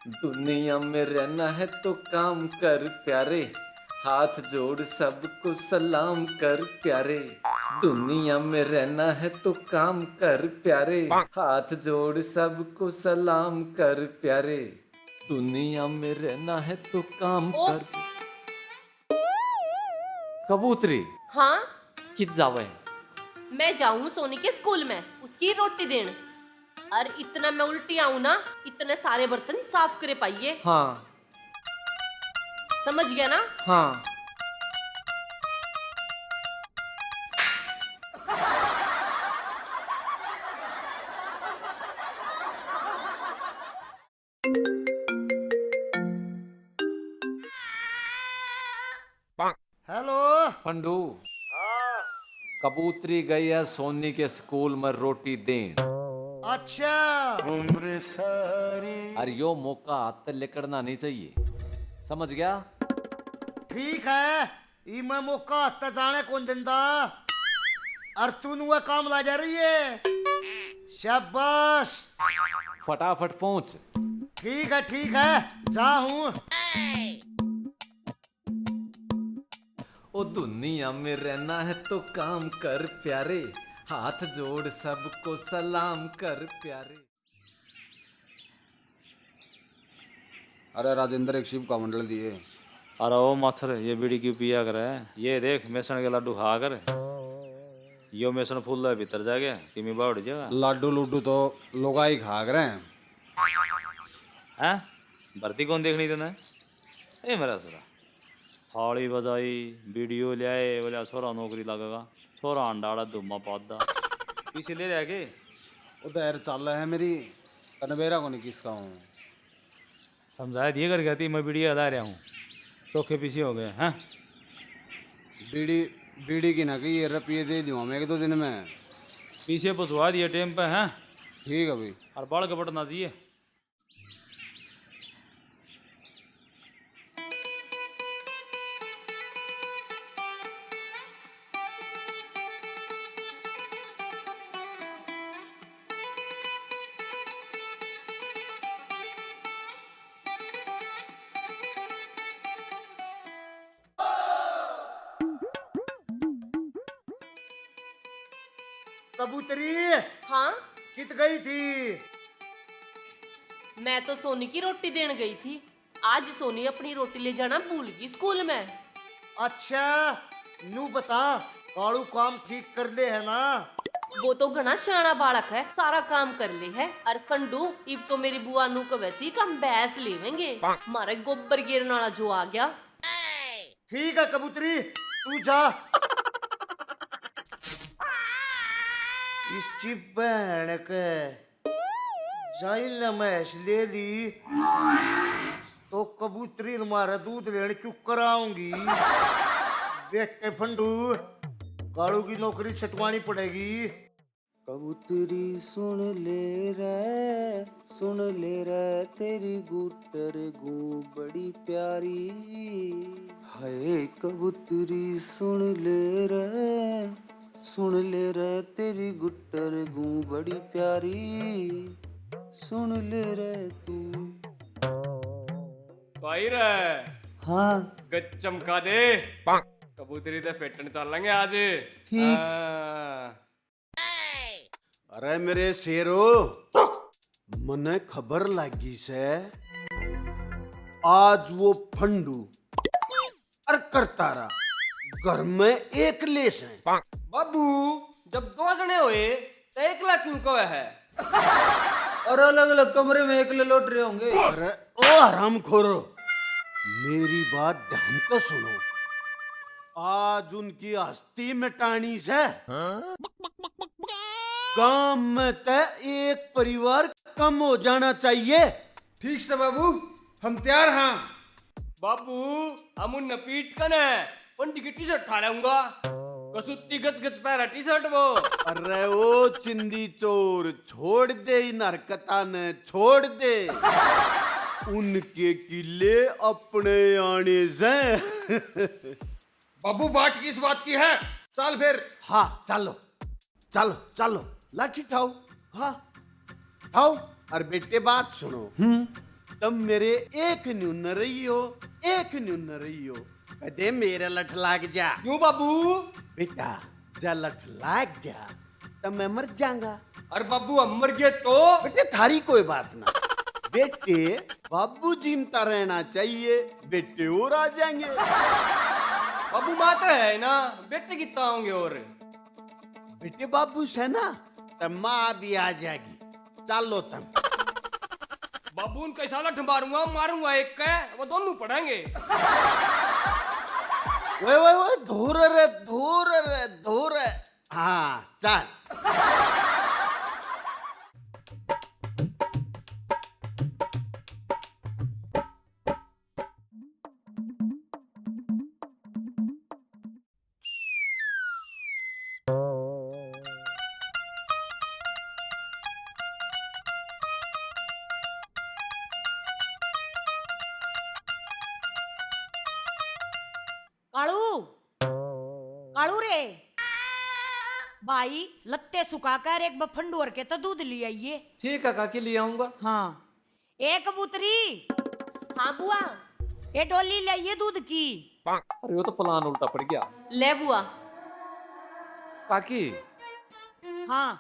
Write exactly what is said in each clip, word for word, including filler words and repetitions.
दुनिया में रहना है तो काम कर प्यारे, हाथ जोड़ सबको सलाम कर प्यारे। दुनिया में रहना है तो काम कर प्यारे, हाथ जोड़ सबको सलाम कर प्यारे। दुनिया में रहना है तो काम ओ! कर। कबूतरी। हाँ? कित जावे? मैं जाऊँ सोनी के स्कूल में, उसकी रोटी देन। और इतना मैं उल्टी आऊँ ना, इतने सारे बर्तन साफ करे पाइए। हाँ। समझ गया ना? हाँ। हेलो। फंडू। हाँ। कबूतरी गई है सोनी के स्कूल में रोटी देन। अच्छा। अरे यो मौका हाथ तै लिकड़ना नहीं चाहिए, समझ गया? ठीक है, ई मैं मौका हाथ तै जाने कौन दिंदा। और तू नुआ काम ला जा रही है। शाबाश। फटाफट पहुंच। ठीक है, ठीक है, जा हूँ। ओ दुनिया में रहना है तो काम कर प्यारे, हाथ जोड़ सबको सलाम कर प्यारे। अरे राजेंद्र, एक शिव का मंडल दिए। अरे ओ माछर, ये बीड़ी क्यों पिया करे? ये देख, मेसन के लाडू खा कर। यो मेसन फूल भीतर जा गया, किमी बावड़ जाएगा। लाडू लुड्डू तो लोगाई खा करे। हैं? भर्ती कौन देखनी तने? ए मेरा सरा, थाली बजाई, बीड़ियो ल्याए, बोला छोरा नौकरी लगेगा, छोरा अंडाड़ा धुम्मा पादा। पीछे ले रहा के? उधर चाल है मेरी, तने बेरा को नहीं किसका हूँ। समझाया दिए कर गया थी, मैं बीड़ी हला रहा हूँ, चोखे पीछे हो गए हैं। बीड़ी, बीड़ी की ना कही, ये रुपये दे दूँ मैं एक दो दिन में। पीछे पहुँचवा दिए टाइम पे हैं। ठीक है भाई। और बाल कपट ना चाहिए। कबूतरी, हाँ? कित गई थी? मैं तो सोनी की रोटी देन गई थी। आज सोनी अपनी रोटी ले जाना भूल गई स्कूल में। अच्छा, नू बता, कालू काम ठीक कर ले है ना? वो तो घना सियाणा बालक है, सारा काम कर ले है। और फंडू, इब तो मेरी बुआ नू कहे थी कि हम भैंस लेवेंगे। मारे गोबर गिरने वाला जो आ गया। ठीक है कबूतरी, तू जा। इसकी बहन के जाइल ने भैंस ले ली, तो कबूतरी ने मारे दूध लेने क्यों कराऊंगी? बेटे फंडू, कालू की नौकरी छटवानी पड़ेगी। कबूतरी सुन ले रे, सुन ले रे, तेरी गुट्टर गूं बड़ी प्यारी। हाय कबूतरी सुन ले रे, सुन ले रे, तेरी गुट्टर गूं बड़ी प्यारी। सुन ले रे तू। भाई रे। हाँ। गज चमका दे। कबूतरी ते फेटन चालेंगे आज। ठीक। हाँ। अरे मेरे शेरो, मने खबर लागी से, आज वो फंडू अर करतारा घर में एकले से। बाबू, जब दो जने होए तो एकला क्यों कहे है? और अलग-अलग कमरे में एकले लौट रहे होंगे। अरे ओ हरामखोरो, मेरी बात ध्यान से सुनो। आज उनकी हस्ती मिटानी से। गांव में ते एक परिवार कम हो जाना चाहिए। ठीक से बाबू, हम तैयार हाँ। बाबू, हम उन पीट कने पंडी की टी-शर्ट ठा लाऊंगा। कसूती गच गच पहरा टी-शर्ट वो। अरे ओ चिंदी चोर, छोड़ दे इन हरकतां ने, छोड़ दे। उनके किले अपने आने से। बाबू, बाट किस बात की है? चल फिर। हाँ, चलो, चलो, चलो, लाठी ठाओ। हाँ, ठाओ। अरे बेटे, बात सुनो। हम्म। तम मेरे एक न्यून रही हो, एक न्यून रही हो। कदे मेरे लठ लाग जा। क्यों बाबू? बेटा, जा लठ लाग गया तो मैं मर जाऊंगा। अरे बाबू, हम मर गए तो? बेटे, थारी कोई बात ना। बेटे, बाबू जीमता रहना चाहिए, बेटे और आ जाएंगे। बाबू, माँ तो है ना, बेटे कितना होंगे और? बेटे, बाबू से ना, तो माँ भी आ जाएगी। चालो तम। बाबू, उनका ऐसा लठ मारूंगा, मारूंगा एक के, वो दोनों पड़ेंगे। ओए, ओए, ओए, धूर रे, धूर रे, धूर। हाँ, चल। कालू, कालू रे, भाई लत्ते सुखा कर एक बफंडू और के तो दूध ले आइए। ठीक है काकी, ले आऊंगा। हाँ, ए कबूतरी। हाँ बुआ। ए डोली ले ये दूध की। अरे, वो तो प्लान उल्टा पड़ गया। ले बुआ। काकी। हाँ।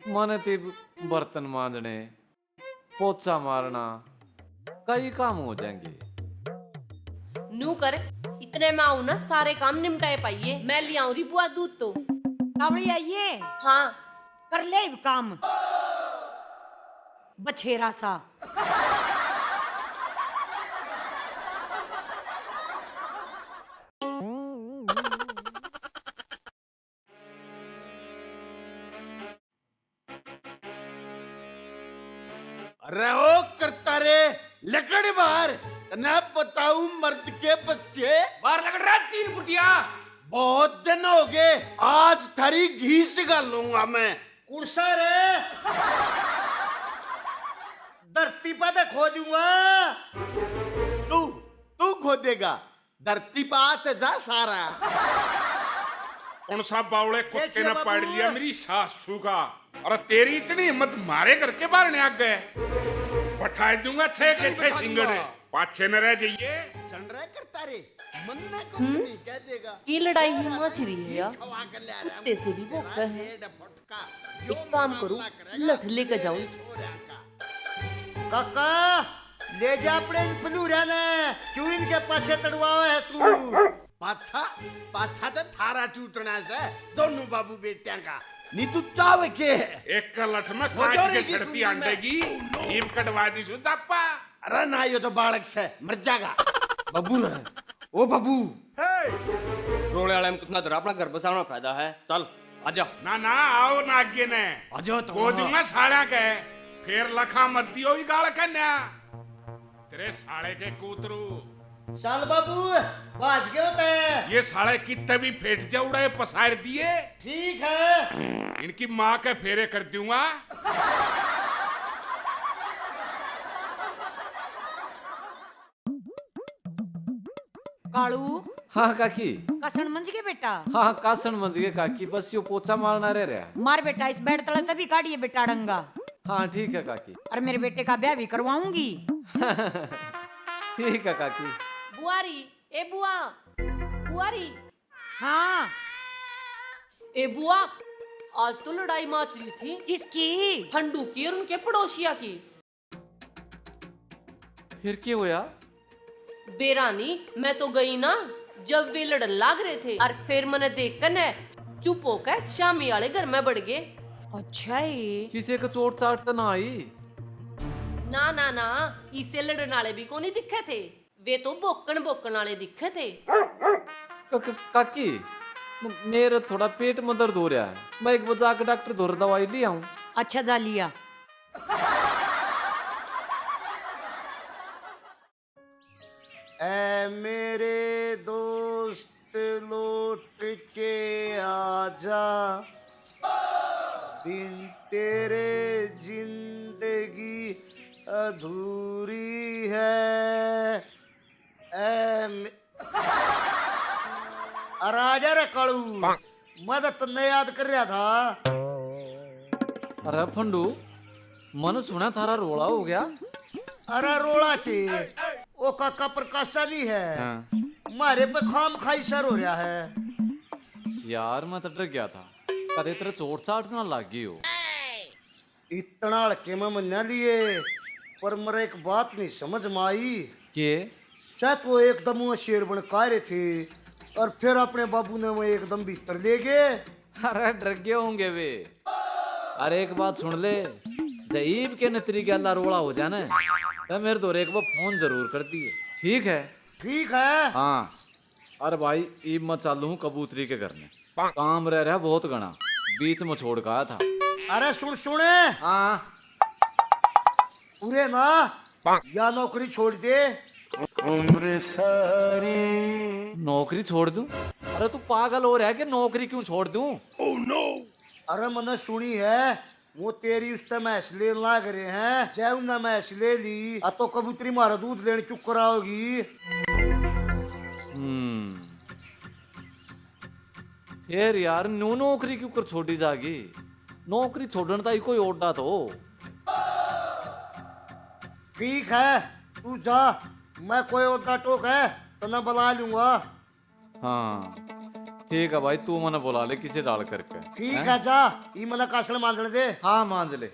माने ते बर्तन मांजने, पोछा मारना, कई काम हो जाएंगे। नू कर, इतने में आऊं ना, सारे काम निपटाए पाइए। मैं ले आऊं री बुआ दूध तो। तावड़ी आइए। हाँ। कर ले इब काम। बछेरा सा। अरे ओ करता रे, लकड़ बाहर। तने बताऊं मर्द के बच्चे। बाहर लकड़ रहा, तीन फुटिया। बहुत दिन हो गए, आज थारी घीस घालूंगा मैं। कुड़सा रे, धरती पे तो खोदूंगा। तू, तू खोदेगा? धरती पे आते जा सारा। कौन सा बावले कुत्ते ने पाड़ लिया मेरी सासू का? अरे तेरी इतनी हिम्मत, मारे करके बारने आ गए। बैठा दूंगा छह के छह सिंगड़े, पाछे न रह जाइए। सुन रहा करता रे, मन में कुछ नहीं कह देगा। की लड़ाई ही मच रही है यार, कुत्ते से भी भौंकता है। एक काम करूं, लठ लेके जाऊं। काका, ले जा अपने इन पलूरिया ने, क्यों इनके पाछे तड़वावे है तू? पाछा, पाछा तो थारा टूटना से, दोनों बाबू बेटियां का। नी तू चावे के है? एक का लठ में कांच के सड़ती आंडेगी, नीम कटवा दी सु जापा। अरे ना, यो तो बालक से, मर जाएगा। बाबू रे, ओ बाबू। रोले वाले में कितना धरा, अपना घर बसाना फायदा है। चल, आजा। ना, ना, आओ ना आगे ने। आजा तो। को दूंगा साला के। फिर लखा मत दियो ही गाल कन्या। तेरे साले के कूतरू। चल बाबू, भाज गयो तै। ये साले कितने भी फेट जा उड़ा, ये पसार दिए। ठीक है। इनकी माँ के फेरे कर दूंगा। कालू। हाँ काकी। कासण मंज गए बेटा? हाँ, कासण मंज गए काकी, बस यो पोछा मारना रह रहा। मार बेटा, इस बेड तले तभी काढ़िए बेटा डंगा। हाँ ठीक है काकी। और मेरे बेटे का ब्याह भी करवाऊंगी। ठीक है काकी। बुआ री, ए बुआ, बुआ री। हाँ। ए बुआ, आज तो लड़ाई माच रही थी। किसकी? फंडू की और उनके पड़ोसिया की। फिर के होया? बेरा नी, मैं तो गई ना, जब वे लड़न लाग रहे थे, और फिर मने देख कर न चुप होकर शामी वाले घर में बढ़ गए। अच्छा है। किसी के चोट चाट तो ना आई? ना, ना, ना, इसे लड़न वाले भी कोनी दिखे थे, वे तो भोकण भोकण वाले दिखे थे। क-, क-, काकी, म-, मेरे थोड़ा पेट में दर्द हो रहा है, मैं एक बार जाकर डॉक्टर धोर दवाई ले आऊं? अच्छा, जा लिया। ऐ मेरे दोस्त, लौट के आजा, बिन तेरे जिंदगी अधूरी है। ऐ मे-, अरे आजा रे कालू, मैं तो तन्ने याद कर रहा था। अरे फंडू, मन सुना थारा रोला हो गया। अरे रोड़ा के, ओ काका प्रकाशा नहीं है। हाँ। मारे पे खाम खाई सर हो रहा है। यार, मैं तो डर गया था, कदे तेरे चोट चाट ना लाग गई हो। इतना हल्के में मन्ना लिए, पर मेरा एक बात नहीं समझ में आई। के? चाहे तो एकदम वो शेर बन का रहे थे, और फिर अपने बाबू ने वो एकदम भीतर ले गए। अरे, डर गए होंगे वे। अरे, एक बात सुन ले, जईब के नतरी गैला रोला हो जाना, तो मेरे धोरे एक बार फोन जरूर कर दिए, ठीक है? ठीक है। हाँ। अरे भाई, ईब मैं चालू हूँ कबूतरी के घर में, काम रह रहा बहुत घना, बीच में छोड़ के आया था। अरे सुन, सुने। हाँ। उरे ना, या नौकरी छोड़ दे। नौकरी छोड़ दूं? अरे तू पागल हो रहा है कि नौकरी क्यों छोड़ दूं? अरे मैंने सुनी है, वो तेरी उस ते मैस लेन लाग रहे हैं, जै उन्हें मैस ले ली, आ तो कबूतरी मारा दूध लेन चुक कराओगी। हम्म। फिर यार, न्यू नौकरी क्यों कर छोड़ी जागी? नौकरी छोड़न ताई कोई ओडा तो हो। ठीक है, तू जा, मैं कोई ओडा टोक है तो मैं बुला लूंगा। हाँ, ठीक है भाई, तू मने बुला ले किसी डाल करके। ठीक हैं? है, जा, ई मने कासण मांजण दे। हाँ, मांज ले।